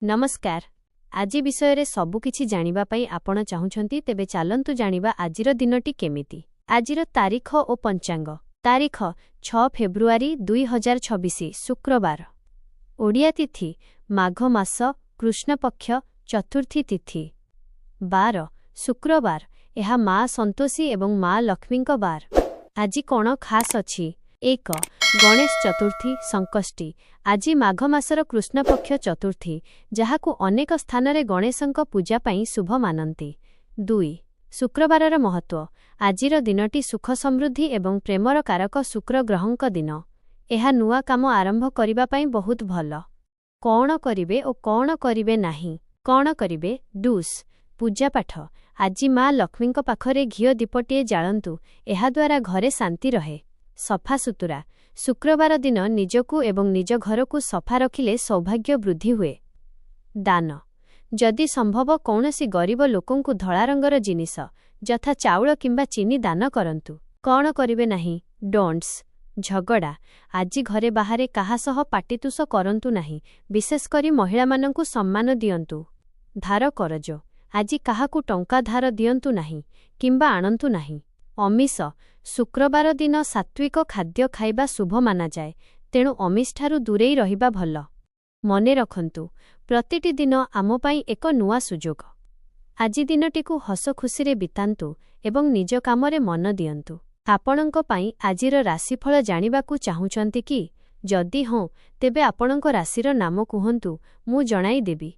ନମସ୍କାର। ଆଜି ବିଷୟରେ ସବୁକିଛି ଜାଣିବା ପାଇଁ ଆପଣ ଚାହୁଁଛନ୍ତି, ତେବେ ଚାଲନ୍ତୁ ଜାଣିବା ଆଜିର ଦିନଟି କେମିତି। ଆଜିର ତାରିଖ ଓ ପଞ୍ଚାଙ୍ଗ। ତାରିଖ 6 ଫେବୃଆରୀ 2026, ଶୁକ୍ରବାର। ଓଡ଼ିଆ ତିଥି ମାଘ ମାସ କୃଷ୍ଣପକ୍ଷ ଚତୁର୍ଥୀ ତିଥି। ବାର ଶୁକ୍ରବାର। ଏହା ମା ସନ୍ତୋଷୀ ଏବଂ ମା ଲକ୍ଷ୍ମୀଙ୍କ ବାର। ଆଜି କ'ଣ ଖାସ୍ ଅଛି? 1, ଗଣେଶ ଚତୁର୍ଥୀ, ସଙ୍କଷ୍ଟି। ଆଜି ମାଘ ମାସର କୃଷ୍ଣପକ୍ଷ ଚତୁର୍ଥୀ, ଯାହାକୁ ଅନେକ ସ୍ଥାନରେ ଗଣେଶଙ୍କ ପୂଜା ପାଇଁ ଶୁଭ ମାନନ୍ତି। 2, ଶୁକ୍ରବାରର ମହତ୍ତ୍ୱ। ଆଜିର ଦିନଟି ସୁଖ, ସମୃଦ୍ଧି ଏବଂ ପ୍ରେମର କାରକ ଶୁକ୍ର ଗ୍ରହଙ୍କ ଦିନ। ଏହା ନୂଆ କାମ ଆରମ୍ଭ କରିବା ପାଇଁ ବହୁତ ଭଲ। କ'ଣ କରିବେ ଓ କ'ଣ କରିବେ ନାହିଁ? କ'ଣ କରିବେ? ଡୁସ୍। ପୂଜାପାଠ। ଆଜି ମା ଲକ୍ଷ୍ମୀଙ୍କ ପାଖରେ ଘିଅ ଦୀପଟିଏ ଜାଳନ୍ତୁ। ଏହାଦ୍ୱାରା ଘରେ ଶାନ୍ତି ରହେ। ସଫାସୁତୁରା। ଶୁକ୍ରବାର ଦିନ ନିଜକୁ ଏବଂ ନିଜ ଘରକୁ ସଫା ରଖିଲେ ସୌଭାଗ୍ୟ ବୃଦ୍ଧି ହୁଏ। ଦାନ। ଯଦି ସମ୍ଭବ, କୌଣସି ଗରିବ ଲୋକଙ୍କୁ ଧଳା ରଙ୍ଗର ଜିନିଷ, ଯଥା ଚାଉଳ କିମ୍ବା ଚିନି ଦାନ କରନ୍ତୁ। କ'ଣ କରିବେ ନାହିଁ? ଡୋଣ୍ଟସ୍। ଝଗଡ଼ା। ଆଜି ଘରେ ବାହାରେ କାହା ସହ ପାଟିତୁଣ୍ଡ କରନ୍ତୁ ନାହିଁ। ବିଶେଷ କରି ମହିଳାମାନଙ୍କୁ ସମ୍ମାନ ଦିଅନ୍ତୁ। ଧାର କରଜ। ଆଜି କାହାକୁ ଟଙ୍କା ଧାର ଦିଅନ୍ତୁ ନାହିଁ କିମ୍ବା ଆଣନ୍ତୁ ନାହିଁ। ଆମିଷ। ଶୁକ୍ରବାର ଦିନ ସାତ୍ୱିକ ଖାଦ୍ୟ ଖାଇବା ଶୁଭ ମାନାଯାଏ, ତେଣୁ ଆମିଷଠାରୁ ଦୂରେଇ ରହିବା ଭଲ। ମନେ ରଖନ୍ତୁ, ପ୍ରତିଟି ଦିନ ଆମ ପାଇଁ ଏକ ନୂଆ ସୁଯୋଗ। ଆଜି ଦିନଟିକୁ ହସ ଖୁସିରେ ବିତାନ୍ତୁ ଏବଂ ନିଜ କାମରେ ମନ ଦିଅନ୍ତୁ। ଆପଣଙ୍କ ପାଇଁ ଆଜିର ରାଶିଫଳ ଜାଣିବାକୁ ଚାହୁଁଛନ୍ତି କି? ଯଦି ହଁ, ତେବେ ଆପଣଙ୍କ ରାଶିର ନାମ କୁହନ୍ତୁ, ମୁଁ ଜଣାଇଦେବି।